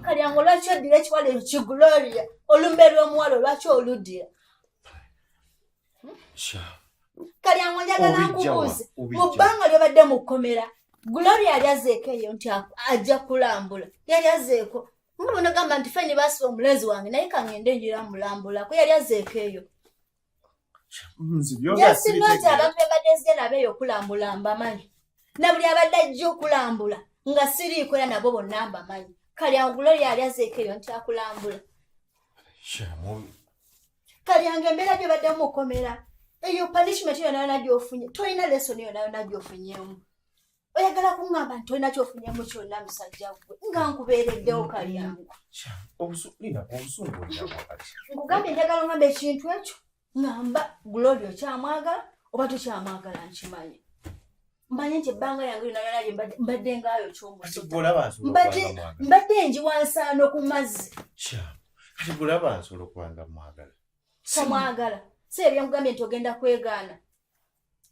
Kalyango, lwaki oddira ekiwala ekyo kigloria, olumbe lw'omuwala olwaki oluddira? Kalyango, njagala nkubuuze, mu bbanga lyobadde mu kkomera, Gloria yali azeeko eyo nti ajja kulambula? Yali azeeko nga bwenagamba nti feni basiba omulenzi wange, naye kangende njira mulambulako? Yali azeeko eyo? Jasinoti abantu bebadde nzija nabo eyo okulambula mbamanyi, na buli abadde ajja okulambula nga siriiko era nabo bonna mbamanyi. Kalyango, Gloria yali azeeko eyo nti akulambula? Kalyango, embeera gyobadde mukomera eyo, punishment yona yona gyofunye, tolina lesson yona yona gyofunyemu? Oyagala kuŋŋamba nti tolina kyofunyemu kyonna, musajja gwe, nga nkubeereddewo? Kalyango, nkugambye, njagala oŋŋamba ekintu ekyo. Ŋŋamba, Gloria okyamwagala oba tokyamwagala? Nkimanyi, manye nti ebbanga yange yona yona mbadde ngaayo kyomusota, mbadde njiwansaano ku mazzi. Kati gulaba nsobola okubanga mwagala. Tomwagala, si ebyenkugambye nti ogenda kwegaana.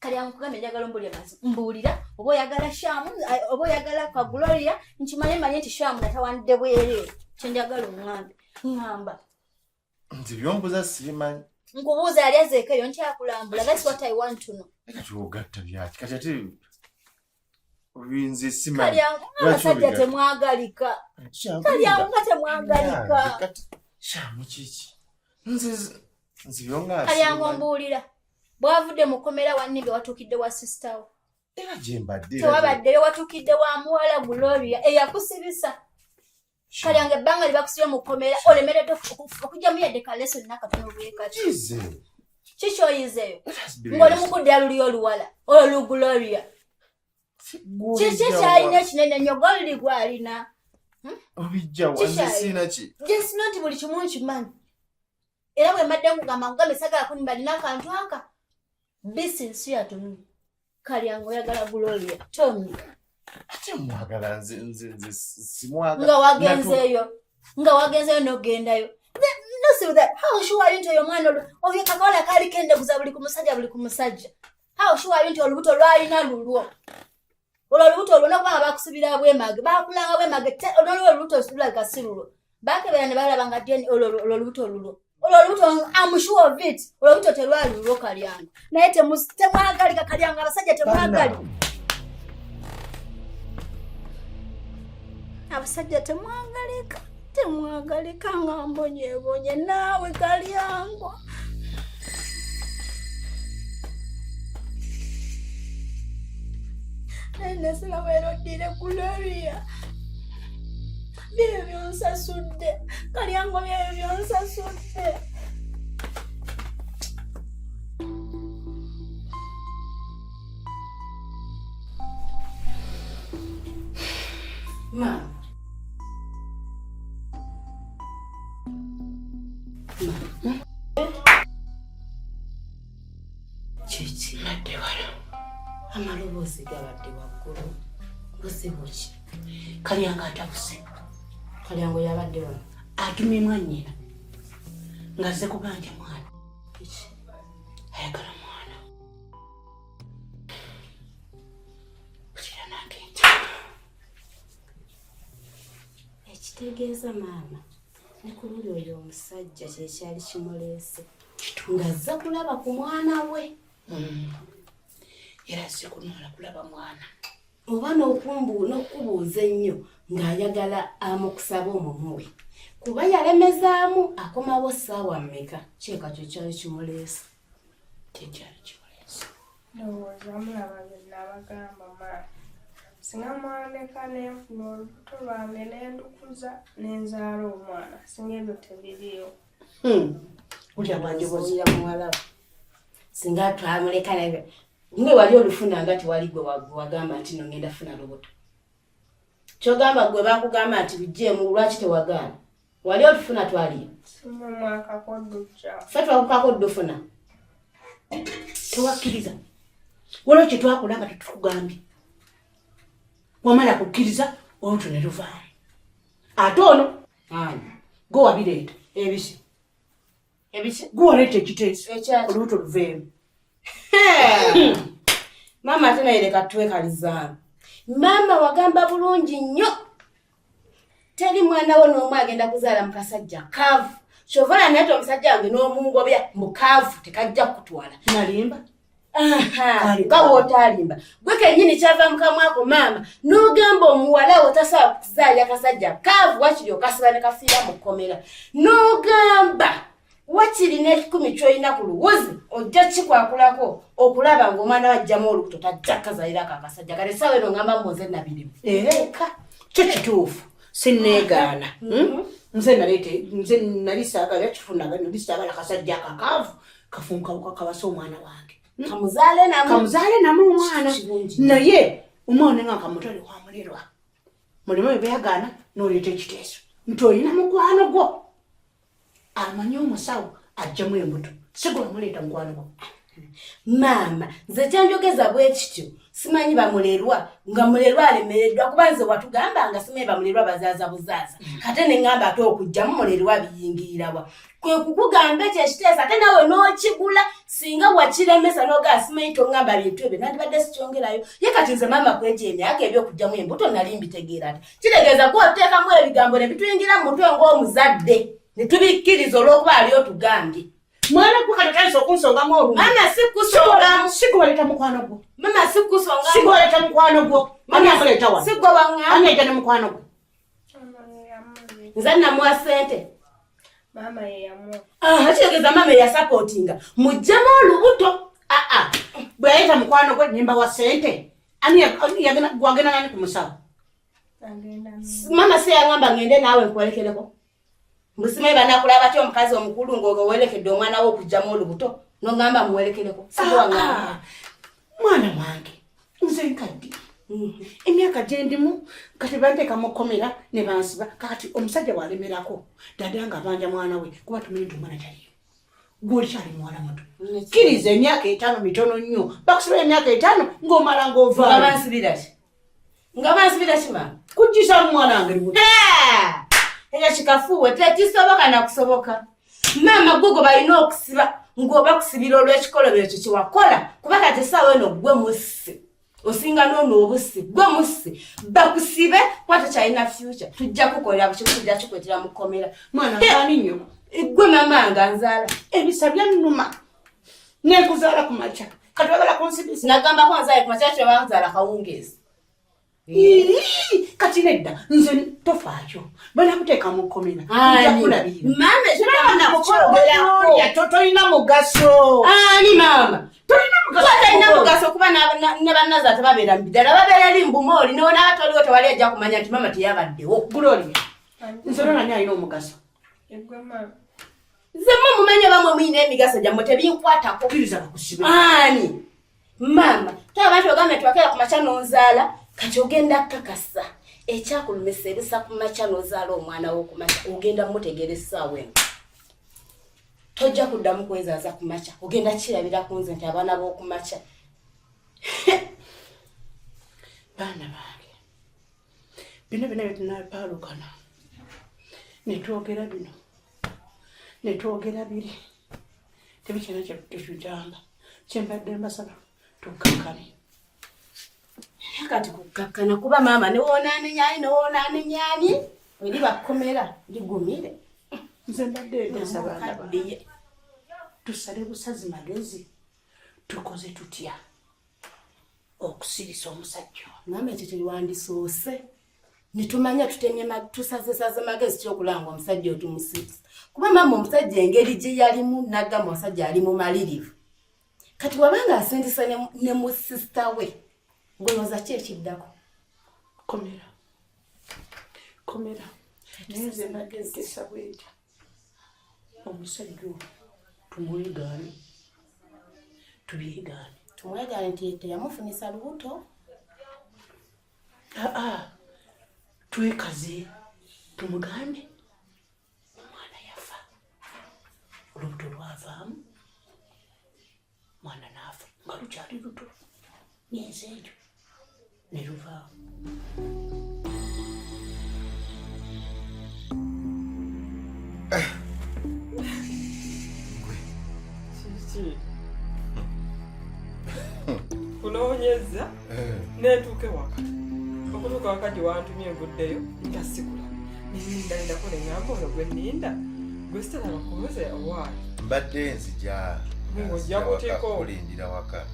Kali ankugambye, njagala ombulire mazi, mbuulira oba oyagala Shamu oba oyagala ka Gloria. Nkimanye, manye nti Shamu natawandidde bwereere. Kyenjagala oŋŋambe, ŋŋamba. Nti byombuza sibimanyi. Nkubuuza, yali azeeko eyo nti akulambula? That's what I want to know. Kati ogatta byaki kati? Ate nze simanyi. Abasajja temwagalika, Kalyangu, nga temwagalika. Shamu kiki? Nze nze byonga. Kalyangu, mbuulira, bwavudde mu kkomera wannimbe, watuukidde wa sister wo? Era gyembadde. Tewabaddeyo, watuukidde wa muwala Gloria eyakusibisa. Kalyangu, ebbanga lyebakusibye mu kkomera, olemeredde okugyamu yadde ka lesson nakatono bwekati. Kikyoyizeeyo ng'oli mukuddira luli oluwala olwo lu Gloria? Kiki kyalina ekinene nnyo golli gwalina? Obijjawa? Jesino nti buli kimu nkimanyi, era bwe mbadde nkugamba, nkugambye sagala kunimba, nina akantu aka bisinsi yatumi. Kalyango, oyagala Gloria? Tomi. Ate mwagala? Nze nze nze simwagala. Nga wagenzeeyo n'ogendayo. No, that how sure are you nti oyo omwana oyo kakawala kaali kendeguza buli ku musajja, buli ku musajja? How sure are you nti olubuto lwalina lulwo, olwo olubuto olwo? Nokubanga bakusibira bwemage, bakulanga bwemage, nolwo olubuto lulabika si lulwo. Bakebera ne balaba nga DNA, olwo olubuto lulwo, olwo olubuto, I'm sure of it, olwo olubuto telwali lulwo. Kalyango, naye temwagalika. Kalyango, abasajja temwagalika, abasajja temwagalika, temwagalika. Nga mbonyebonye naawe, Kalyango. Naye nasalawo era oddire Gloria. Byebyo byonsasudde, Kalyango, byebyo byonsasudde. Maama. Maama. Kiki? Badde wala. Amaloboozi gabadde waggulu. Buzibu ki? Kalyango atabuse. Kalyango yabadde wano. Atumye mwannyina ng'azze kubanja mwana. Kiki? Ayagala mwana. Bukira nange nti. Ekitegeeza maama, ne ku luli oyo omusajja kyekyali kimuleese, ng'azza kulaba ku mwana we. Era azze kunoola kulaba mwana. Oba n'okubuuza ennyo ng'ayagala amukusaba omumuwe, kuba yalemezaamu akomawo ssaawa mmeka, kyeka kyo kyali kimuleese. Kyekyali kimuleese. Ndowooza mulaba bye nabagamba, maama. Singa mwandeka nenfuna olubuto lwange nendukuza nenzaala omwana, singa ebyo tebiriiwo. Ulya bwanjoboza. Oya muwala we, singa twamuleka naye nga wali olufuna, nga tewali gwe wagamba nti no ngenda funa lubuto. Kyogamba gwe bakugamba nti lugjeemu, lwaki tewagaana? Wali olufuna, twaliyo. Simwe mwakako dujja. Ffe twakukako oddufuna? Tewakkiriza. Waliwo kye twakola nga tetukugambye. Wamala kukkiriza, olubuto ne luvaamu. Ate ono Ani? gwe wabireeta. Ebiki? Ebiki? Gwe waleeta ekiteeso. Ekyaki? Olubuto luveemu. Maama, ate naye leka twekalizaamu. Maama, wagamba bulungi nnyo. Teri mwana wo n'omu agenda kuzaala mu kasajja kaavu. Kyova olaba naye omusajja wange n'omungobya mukaavu tekajja kukutwala. Nalimba. Nga w'otaalimba. Gwe kennyini kyava mu kamwako maama n'ogamba omuwala wo tasobola kuzaalira kasajja kaavu wakiri okasiba ne kafiira mu kkomera. N'ogamba wakiri n'ekikumi ky'olina ku luwuzi ojja kikwakulako okulaba ng'omwana we ajjamu olubuto tajja kukazaalirako akasajja kati essaawa eno ngamba mbu nze nabirimu. Era kyo kituufu sinneegaana. Nze naleete nze nali saagala kifunaga nali saagala kasajja akakaavu kafunka kabasa omwana wange. Kamuzaale namu. Kamuzaale namu omwana. Naye omwana nga kamutwale kwa Mulerwa. Mulimu bwe yagaana n'oleeta ekiteeso nti olina mukwano gwo amanyi omusawo ajjamu embuto, si gwe wamuleeta mukwano gwo. Maama nze kyanjogeza bwe kityo simanyi bamulerwa nga Mulerwa alemereddwa kuba nze watugamba nga simanyi bamulerwa bazaaza buzaaza kate ne ŋŋamba ate okugyamu Mulerwa biyingirirawa kwe kukugamba ekyo ekiteeso ate naawe n'okigula singa wakiremesa n'ogaa simanyi toŋŋamba bintu ebyo nandibadde sikyongerayo. Ye kati nze maama kwegyo emyaka eby'okugyamu embuto nali mbitegeera ati kitegeeza kuba oteekamu ebigambo ne bituyingira mu mutwe ng'omuzadde ne tubikkiriza olw'okuba ali otugambye. Mwana gwe kati otandise okunsongamu olumbe. Maama si kusongamu. Si gwe waleeta mukwano gwo. Maama si kusongamu. Si gwe waleeta mukwano gwo. Ani amuleeta wano? Si gwe waŋŋamba. Ani ajja ne mukwano gwe? Nze namuwa ssente. Maama ye yamuwa. Kitegeeza maama eyasapootinga. Muggyemu olubuto. Bwe yaleeta mukwano gwe ne mbawa ssente. Ani gwagenda nani ku musawo? Maama si yaŋŋamba ngende naawe nkuwerekereko. Mbusimanyi banakulaba batya omukazi omukulu ng'owerekedde omwana we okugyamu olubuto n'oŋŋamba muwerekereko. Si gwe waŋŋamba. Mwana wange nze nkadde. Emyaka gye ndimu kati banteeka mu kkomera ne bansiba. Kati omusajja bw'alemerako dada nga abanja mwana we kuba tumanyi nti omwana taliyo. Gwe olikyali muwala muto. Kkiriza emyaka 5 mitono nnyo. Bakusiba emyaka 5 ng'omala ng'ovaayo. Nga bansibira ki? Nga bansibira ki maama? Kuggyisa mu mwana wange lubuto. Ekyo kikafuuwe tekisoboka na kusoboka. Maama gwe gwe balina okusiba ng'oba kusibira olw'ekikolobero ekyo kye wakola kuba kati essaawa eno gwe mussi. Osinga n'ono obussi gwe mussi bakusibe kuba tokyalina future. Tujja kukolera bukimu tujja kikwetera mu kkomera. Mwana nzaani nnyo. Gwe maama nga nzaala. Ebisa byannuma. Nekuzaala ku makya. Kati bagala kunsibisa. Nagambako nzaale ku makya kyo banzaala kawungeezi. Kati nedda nze tofaayo. Banakuteeka mu kkomera. Ani? Nja kulabirira. Maama ekyo Maama, nakukyongerako. Tolina mugaso. Ani maama? Tolina mugaso. Tolina mugaso kuba ne bannaza tebabeera mu bidala babeera eri mu bumooli n'onaaba toliwo tewali ajja kumanya nti maama teyabaddewo. Gloria, nze olwo nani alina omugaso? Eggwe maama. Nze mmwe mumanyi oba mmwe mulina emigaso gyammwe tebinkwatako. Kkiriza bakusibe. Ani? Maama, taba abantu bagamba nti wakeera ku makya n'onzaala, kati ogenda kukakasa ekyakulumisa ebisa ku makya n'ozaala omwana wo ku makya, ogenda mutegeera essaawa eno. Tojja kuddamu kwezaaza ku makya, ogenda kirabira ku nze nti abaana b'oku makya. Baana bange, bino byonna bye tunapaalukana ne twogera bino ne twogera biri tebikyalina kye tetugamba. Kye mbadde mbasaba tukkakkane. Kati kukkakkana kuba maama ne woonaanenyaani ne woonaanenyaani eri bakkomera ligumire. Nze mbadde nteesa baana bange tusale busazi magezi tukoze tutya okusirisa omusajja ono. Maama ekyo kyewandisoose ne tumanya tutemye tusazesaze magezi ki okulanga omusajja otumusirisa. Kuba maama omusajja engeri gye yalimu n'agamba omusajja ali mumalirivu. Kati wabanga asindise ne mu sisita we ng'olowooza ki ekiddako? Komera. Komera. Naye nze mbadde nteesa bwe nti omusajja ono tumwegaane, tubyegaane. Tumwegaane nti teyamufunisa lubuto. Twekaze tumugambe omwana yafa, olubuto lwavaamu, mwana n'afa nga lukyali luto, myezi egyo ne luvaamu. Kiki? Kunoonyeza nentuuka ewaka. Okutuuka waka gye wantumye nvuddeyo nga sikula. Ninda ndako ne ŋŋamba ono gwe nninda gwe sitalaba kubuze owaayo. Mbadde nzija. Nga nzija ojja waka, kuteeko. Kulindira waka.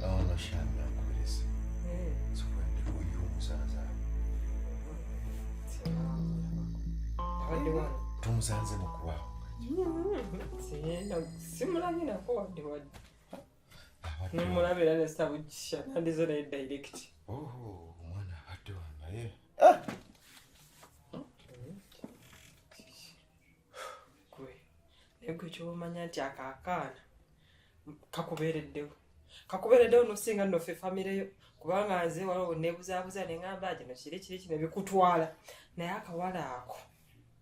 Ono Shami ankuberese. Sikwendera oyo omusanze awo. Abadde wano. Tumusanze mu kubaawo. Simulabye nako wadde wadde. Abadde Nemulaba era nesitabugisha nandize naye direct. Oh, omwana abadde wano naye. Gwe naye gwe kyobamanya nti ako akaana kakubeereddewo kakubeereddewo nosinga nno ffe famireyo kubanga nze waliwo neebuzaabuza ne ŋŋamba gino kiri kiri kino bikutwala naye akawala ako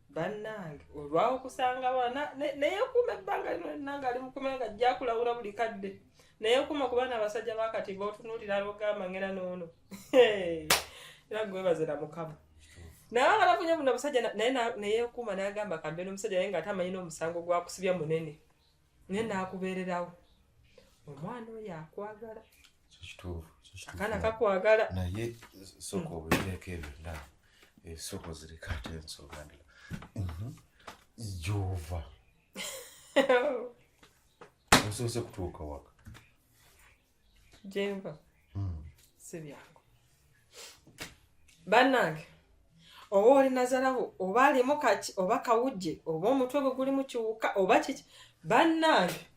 bannange olwawo okusanga wana neyekuuma ebbanga lino lyonna nga ali mukumira nga ajja kulawula buli kadde neyekuuma kuba abasajja bakati botunuulira abogamba ngera noono era gwebaze na mukama naye nga nafunye buno abasajja naye neyekuuma n'agamba kambe n'omusajja naye nga tamanyi n'omusango gwakusibya munene naye n'akubeererawo omwana oyo akwagala. Kyo kituufu. Kyo kituufu. Akaana kakwagala. Naye sooka obireeko ebyo byonna. Sooka ozireka ate ensonga ndala. Gy'ova. Osoose kutuuka waka. Gyenva si byangu bannange oba oli nazalawo oba alimu kaki oba kawujje oba omutwe gwe gulimu kiwuka oba kiki bannange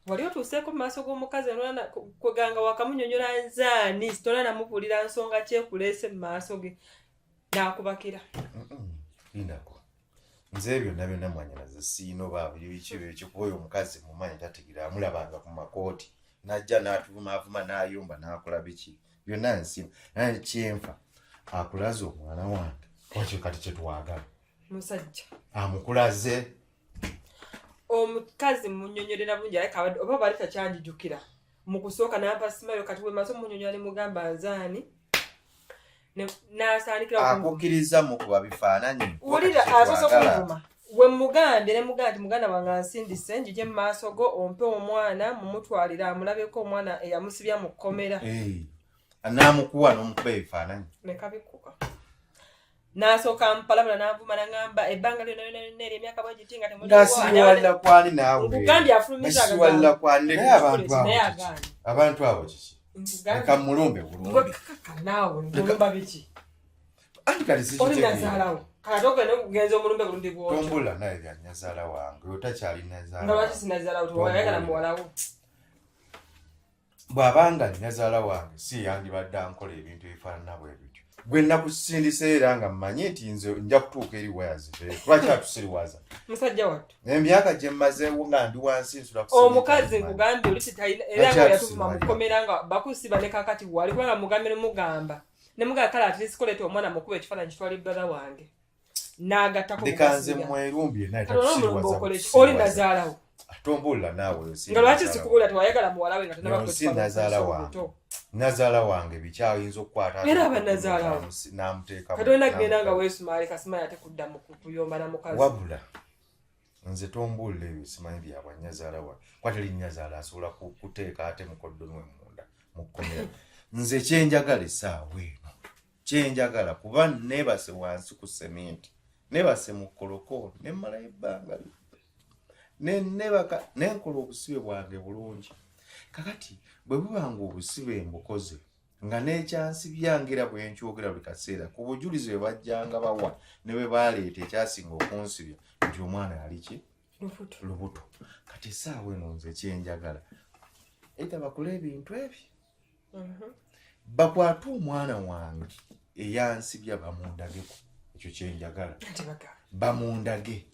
wali otuuseeko mu maaso g'omukazi onona kweganga wakamunyonyola nzaani tona namubuulira nsonga kyekuleese mu maaso ge n'akubakira. Lindako. Nze ebyo byonna byonna mwanyinaze siina oba biri biki biki kuba oyo omukazi mumanyi tategeera amulabanga ku makooti n'ajja n'atuvumaavuma n'ayomba n'akola biki byonna nsiima naye kyenfa akulaze omwana wange wakyo kati kyetwagala. Musajja. Amukulaze. Omukazi munyonyolera bulungi aleka oba bali takyanjijukira mu kusooka n'ampa simayo kati bwe maze omunyonyola ne mugamba nzaani n'asaanikira Akukkiriza mukuba bifaananyi. Wulira asoose okunvuma we mugambye ne mugamba nti muganda wange ansindise njije mu maaso go ompe omwana mumutwalire amulabeko omwana eyamusibya mu kkomera. N'amukuwa n'omukuba ebifaananyi. Ne kabikkuka n'asooka mpalabula n'anvuma n'aŋŋamba ebbanga lyonna lyonna lyonna eri emyaka bwe giti nga Ng'asiruwalira kwani naawe? Nkugambye afulumiza Ng'asiruwalira kwani? Naye abantu abo naye kiki? agaanye. Abantu abo kiki? Nkugambye. Leka mulumbe bulumbi. Kaka naawe ngulumba biki? Anti kati Oli sikitegeera. nazaalawo kati ogenda okugenza omulumbe bulumbi bwotyo. Tombula naye bya nnyazaala wange otakyali nnyazaala Nga lwaki wange. sinazaalawo tewayagala muwalawo? Bw'abanga nnyazaala wange si yandibadde ankola ebintu ebifaanana bwe bityo gwe nakusindisa era nga mmanyi nti nze nja kutuuka eri wayazive lwaki atusiriwaza? Musajja wattu. Emyaka gye mmazeewo nga ndi wansi nsula ku Omukazi sente. nkugambye oli titalina era Lwaki nga yatuvuma atusiruwalira? mukomera nga bakusiba ne kakati wali kubanga mugambye nemugamba nemugamba kale atisikoleta omwana mukuba ekifaananyi kitwala brother wange n'agattako. Leka nze mwerumbye naye. Kati olwo omulumbe Tatusiriwaza. okola ki? Oli nazaalawo. Tombulira naawe oyo si Nga lwaki nnazaala. sikubuulira tewayagala muwala we nga Ono si nnazaala wange. Nazaala wange bikyayinza okukwata. Era aba nnazaala wo. N'amuteeka Kati olina kugenda nga weesumaale kasimayi ate kudda mu kuyomba na mukazi. Wabula nze tombuulira ebyo simanyi byabwa nnyazaala wange kuba teri nnyazaala asobola kuteeka ate mukoddomi we munda mu kkomera. Nze kyenjagala essaawa eno kyenjagala kuba neebase wansi ku seminti neebase mu kkolokolo nemmalayo ebbanga nebaka nenkola obusibe bwange bulungi. Kakati bwe buba nga obusibe mbukoze nga n'ekyansibyangira bwe nkyogera buli kaseera ku bujulizi bwe bajjanga bawa ne bwe baleeta ekyasinga okunsibya nti omwana yali ki lubuto. Lubuto. Kati essaawa eno nze kyenjagala either bakole ebintu ebyo bakwate omwana wange eyansibya bamundageko ekyo kyenjagala. Nti bagamba Bamundage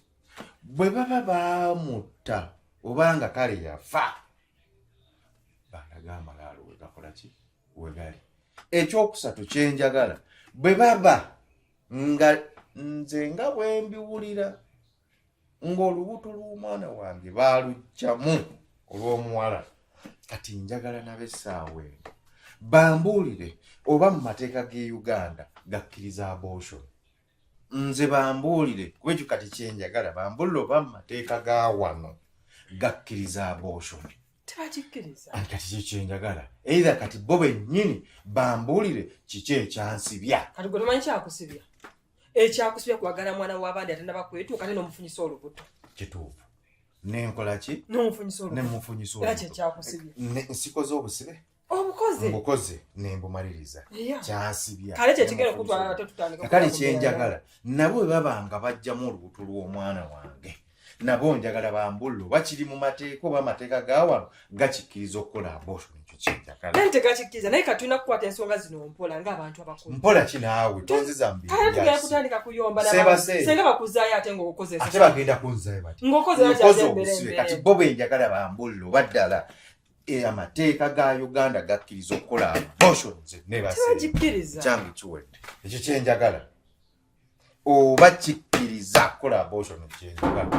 bwe baba baamutta obanga kale yafa bandage amalaalo wegakola ki wegali. Ekyokusatu kyenjagala bwe baba nga nze nga bwe mbiwulira ng'olubuto lw'omwana wange baaluggyamu olw'omuwala kati njagala nabo essaawa eno bambuulire oba mu mateeka g'e Uganda gakkiriza abortion. Nze bambuulire kuba ekyo kati kyenjagala bambuulire oba mu mateeka ga wano gakkiriza abortion. Tebakikkiriza. Anti kati kyo kyenjagala either kati bo bennyini bambuulire kiki ekyansibya. Kati gwe tomanyi kyakusibya. Ekyakusibya kwagala mwana w'abandi atanaba kwetuuka ate n'omufunyisa olubuto. Kituufu. Nenkola ki? N'omufunyisa olubuto. Nemufunyisa Era olubuto. kyekyakusibya. Nsikoze obusibe. Obukoze. Mbukoze nembumaliriza. Yeah. Kyansibya. Kale kyekigenda okutwala ate tutandika. Kale kyenjagala nabo bwe baba nga bajjamu olubuto lw'omwana wange, nabo njagala bambulle oba kiri mu mateeka oba amateeka ga wano gakikkiriza okukola abortion. Ekyo kyenjagala. Naye tegakikkiriza, naye kati tulina kukwata ensonga zino mpola ng'abantu abakulu. Mpola ki naawe tonziza mu bintu Kale tugenda byasi. kutandika kuyomba Sebase. senga bakuzaayo ate ng'okoze Ate bagenda kunzayo bati ng'okoze nkoze obusibe. Kati bo bwenjagala bambulle oba ddala amateeka ga Uganda gakkiriza okukola abortion, nze nebase. Tebagikkiriza. Kyange kiwedde. Ekyo kyenjagala, oba kikkiriza kukola abortion, kyenjagala.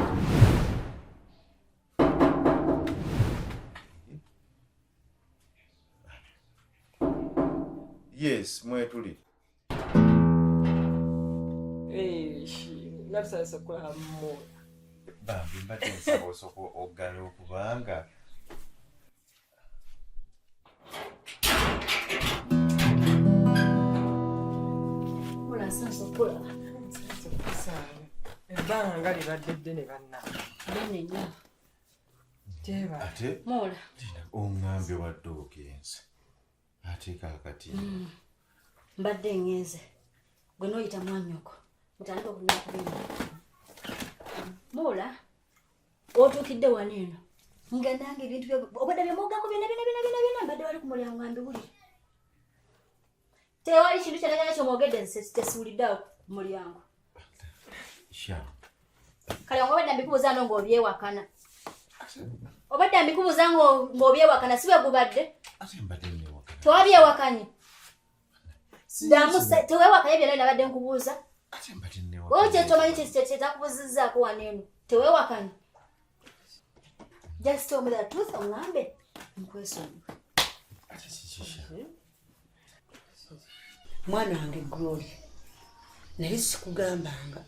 Yes, mwetuli. Nga tusanyuse okukulaba mumwoyo. Bambi, mbadde nsaba osooka oggala okubanga Mula, nsanze okulaba. Ebbanga nga libadde ddene, bannange. Ddene nnyo. Teba. Ate Mula. Oŋŋambye wadde ogenze, ate kaakati Mbadde ŋŋenze, gwe n'oyita mwanyoko mutandike okulina kubina. Mula, otuukidde wano eno nga nange ebintu obwedda byemwogako byonna byonna byonna byonna byonna mbadde wali ku mulyango nga mbiwulira. Tewali kintu kyonna kyonna kyomwogedde nze tesiwulidde awo ku mulyango. Sha. Kale nga obadde mbikubuuza no ng'obyewakana, obadde mbikubuuza ng'obyewakana, si bwe gubadde? Ate mbadde newakana. Tewabyewakanye. Ddamu, teweewakanye byonna nabadde nkubuuza. Ate mbadde Wowe newakana. kyekyomanyi kyetakubuuzizzaako wano eno, teweewakanye. Just tell me the truth, oŋŋambe nkwesonyiwe. Ate kiki, Sha? Mwana wange Gloria, naye sikugambanga,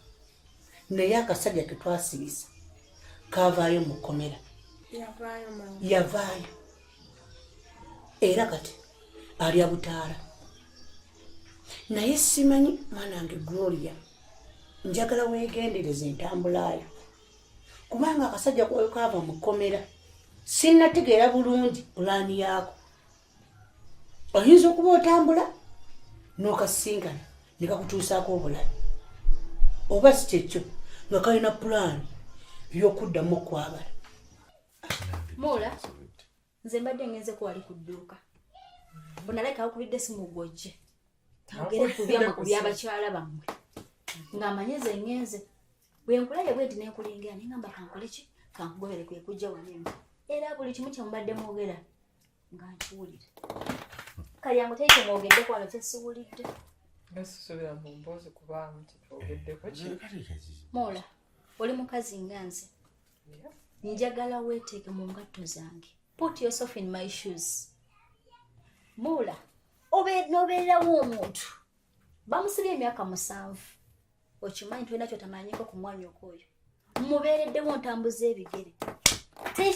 naye akasajja ketwasibisa kavaayo mu kkomera. Yavaayo, maama? Yavaayo, era kati alya butaala. Naye simanyi, mwana wange Gloria, njagala weegendereza entambulayo, kubanga akasajja kwayo kaava mu kkomera sinnategeera bulungi pulaani yaako. Oyinza okuba otambula n'okasinkana ne kakutuusaako obulabe, oba si kyekyo nga kalina pulaani ey'okuddamu okwabala. Mula, nze mbadde ngenzeko wali ku dduuka, bonaleka akubidde simu gwojje twogere ku byammwe, ku byabakyala bammwe, ng'amanye nze ngenze. Bwe nkulabye bwe nti nenkulengera, nengamba kankole ki, kankugobere. Kwe kujja wano eno, era buli kimu kyemubadde mwogera nga nkiwulira. Kalyango, teri kyemwogeddeko wano kyesiwulidde. Nga sisuubira mu mboozi kubaamu kyetwogeddeko ki. Mula, oli mukazi nga nze. Njagala weeteeke mu ngatto zange, put yourself in my shoes. Mula, n'obeererawo omuntu bamusibye emyaka 7, okimanyi tolina kyotamanyiko ku mwanyoko oyo. Mubeereddewo, ntambuza ebigere, teri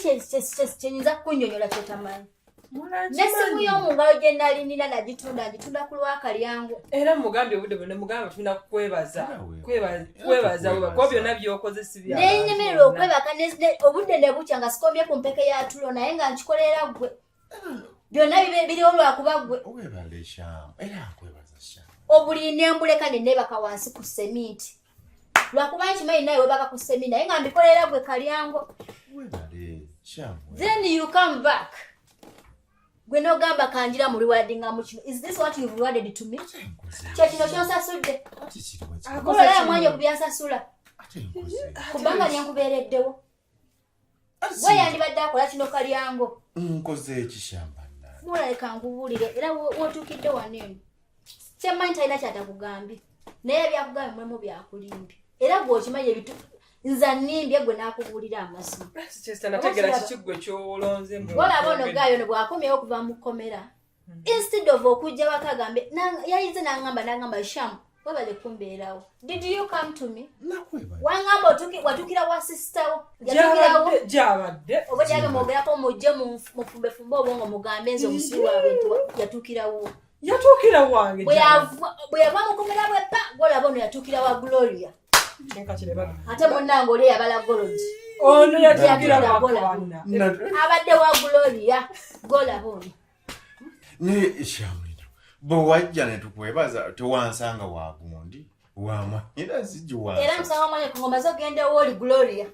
kyenyinza kukunnyonnyola kyotamanyi. Nesimu y'omu ngalo gye nali nina nagitunda, ngitunda ku lwakalyango. Era mugambye obudde bwonna, mugamba tulina kukwebaza. Era weebale. Kwebaza Era weba tukwebaza. kuba byonna byokoze si bya Nenyemererwa okwebaka obudde ne bukya nga sikombye ku mpeke ya tulo, naye nga nkikolera ggwe. Byonna biriwo lwakuba ggwe. Weebale, Shamu, era nkwebaza, Shamu. Obuliri nembuleka ne neebaka wansi ku seminti lwakuba nkimanyi naye webaka ku seminti, naye nga mbikolera gwe Kalyango. Weebale, Shamu. Then you come back, gwe n'ogamba kanjira mu rewardinga mu kino. Is this what you've rewarded to me? Ate nkoze. Kyekino kyonsasudde? Ate kiriwa kiri? Akoze Ololaya kino. mwanya ku byansasula Ate nkoze. kubanga lyenkubeereddewo. Ate Gwe yandibadde akola kino, Kalyango. Nkoze ekishamba nange. Mulaleka nkubuulire, era w'otuukidde wano eno kyemmanyi talina kyatakugambye, naye byakugambye mulimu byakulimbye, era gwe okimanyi ebitu nze annimbye, gwe n'akubuulira amazima. Nategeera kiki gwe kyolonze mu- Walaba ono gaayo no bw'akomyewo okuva mu kkomera, instead of okujja waka agambe yayinze n'aŋŋamba, "Sham, webale kumbeerawo." Did you come to me? Nakwebaza. Waŋŋamba watuukira wa sisitawo, yatuukirawo. Gyabadde, gyabadde. Oba gyage mwogerako, mujje mufumbefumbe obwongo, mugambe nze omusiru waabwe nti yatuukirawo. Yatuukira wange. Bwe yava mukomera bwe pa gwolaba ono yatuukira wa Gloria. Ate munnange oli eyabala golodi. Ono yatuukira wa abadde wa Gloria gwolaba ono. Naye Shamulina, bwe wajja ne tukwebaza tewansanga wagundi wamanyira sigiwa. Era musanga omwanya ku ngoma zogenda wooli Gloria.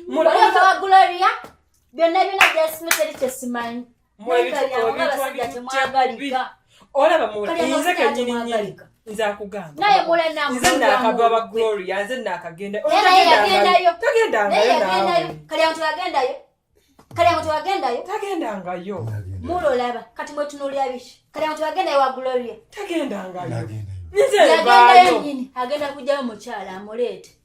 Olyoka wa Gloria byonna byonna gyasime teri kyesimanyi. Olaba nze kenyini nyini nze akugamba. Naye mula nze naakava wa Gloria nze naakagenda. Tagendayo. Tagendangayo. Kalyango tewagendayo. Kalyango tewagendayo. Tagendangayo. Mula olaba kati mwetunuulira biki? Kalyango tewagendayo wa Gloria. Tagendangayo. Yagendayo nnyini agenda kujjayo mukyala amuleete.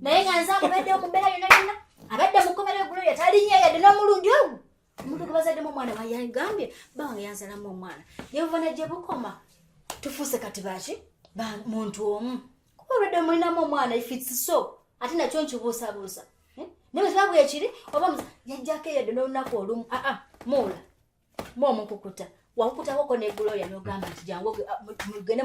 Naye nga nze amubaddewo mu mbeera yonna yonna abadde mu kkomera Gloria talinnya yadde n'omulundi ogwo. Omuntu gwe bazaddemu omwana yagambye bange yanzalamu omwana. Yebuva na gye bukoma tufuuse kati baki muntu omu. Kuba olwedde mulinamu omwana if it's so ate nakyo nkibuusabuusa. Naye bwe kiba bwe kiri oba yajjako eyadde n'olunaku olumu muula mu omukukuta wakukutako ne Gloria n'ogamba nti jangu mugende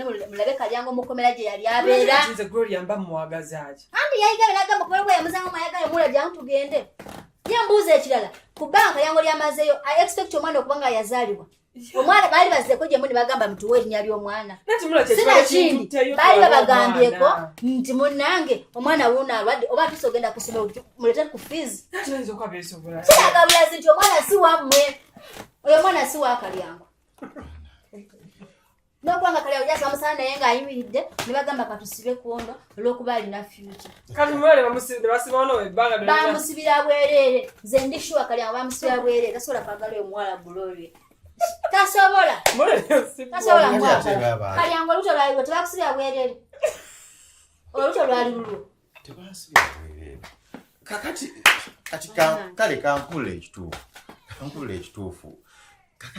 mulabe Kalyango mukomera gye yali abeera. Nze Gloria mba muwagazaaki. Andi yayigabe n'agamba kubera bwe yamuzangamu ayagala muula jangu tugende. Ye mbuuza ekirala ku bbanka Kalyango lyamazeeyo I expect omwana okuba nga yazaalibwa. Omwana baali bazzeeko gye muli bagamba mutuwe erinnya ly'omwana. Sinakindi baali babagambyeko nti munnange omwana wuuno alwadde oba atuuse ogenda ku ssomero mulete ku fees. Kiraga bulazi nti omwana si wammwe. Oyo omwana si wa Kalyango. N'okubanga Kalyango gy'asaba musana naye ng'ayimiridde ne bagamba katusibe ku ono olw'okuba alina future. Kati mubale ebbanga bamusibira bwereere. Nze ndi sure Kalyango bamusibira bwereere tasobola kwagala oyo muwala Gloria. Tasobola. Tasobola mwagala. Kalyango olubuto lwali lulwo tebakusibira bwereere. Olubuto lwali lulwo. Tebansibira bwereere. Kakati kati kale kankule ekituufu. Kankule ekituufu.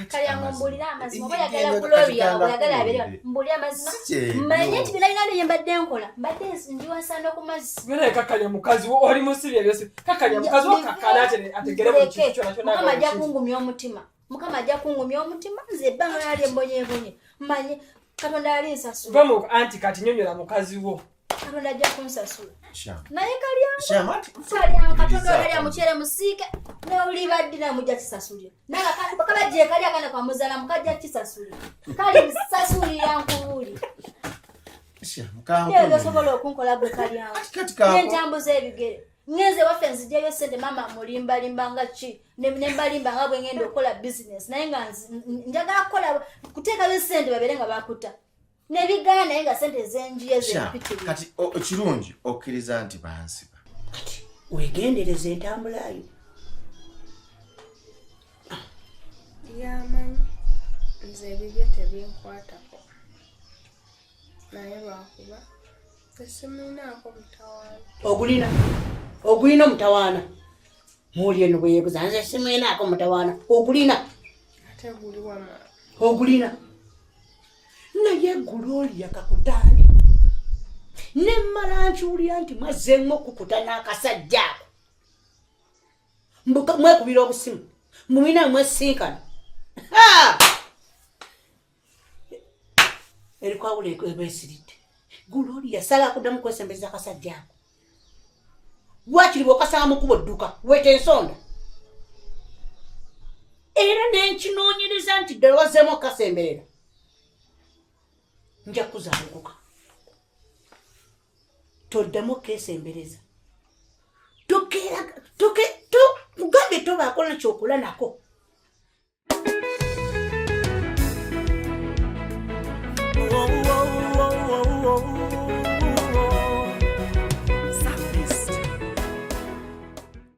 Kalyango mbuulira amazima oba oyagala Gloria oyagala abeere mbuulira amazima. Mmanye nti byonna byonna bye mbadde nkola mbadde ndi wansando ku mazzi. Naye kakalya mukazi wo oli musibye ebyosi. Kakalya mukazi wo kakana ategere buli kintu kyonna kyonna. Mukama ajja kungumya omutima. Mukama ajja kungumya omutima nze ebbanga lyali embonyeebonye. Mmanye Katonda ali nsasula. Vamu anti kati nyonyola mukazi wo. Katonda ajja kunsasula. Naye Kalyango Kalyango Katonda okalya mukyere musiike n'oliba ddi naye mujja kisasulira. Naye kabajje kali akana kwa muzaala mukajja kisasulira. Kali nsasulira nkubuulira. Naye osobola okunkola gwe Kalyango. Nentambuza ebigere. Ngenze waffe nzigyeyo ssente maama mulimbalimba nga ki ne mbalimba nga bwe ngenda okukola bizinesi naye nga njagala kukola kuteekayo ssente babeere nga bakuta. Nebigaana naye nga ssente zenjiye zempitirivu. Kati kirungi okkiriza nti bansiba. Kati weegendereza entambula yo. Yamanyi nze ebibye tebinkwatako. Naye lwakuba tesimulinaako mutawaana. Ogulina ogulina omutawaana. Muuli eno bwe yeebuza nze simulinaako mutawaana. Ogulina. Ate guli wama. Ogulina. Naye Gloria kakutande. Ne mmala nkiwulira nti mwazzeemu okukuta n'akasajja ako. Mbuka mwekubira obusimu. Mumina mwesinkana. Ha! Erikwawula ebesiridde. Gloria sala kuddamu kwesembeza akasajja ako. Lwakiri bw'okasanga mu kkubo dduka weeta ensonda. Era ne nkinoonyereza nti ddala wazzeemu okukasemberera. Nja kuzaalukuka. Toddamu okkeesembereza. Tokeera toke to kugambe tobaako na kyokola nako.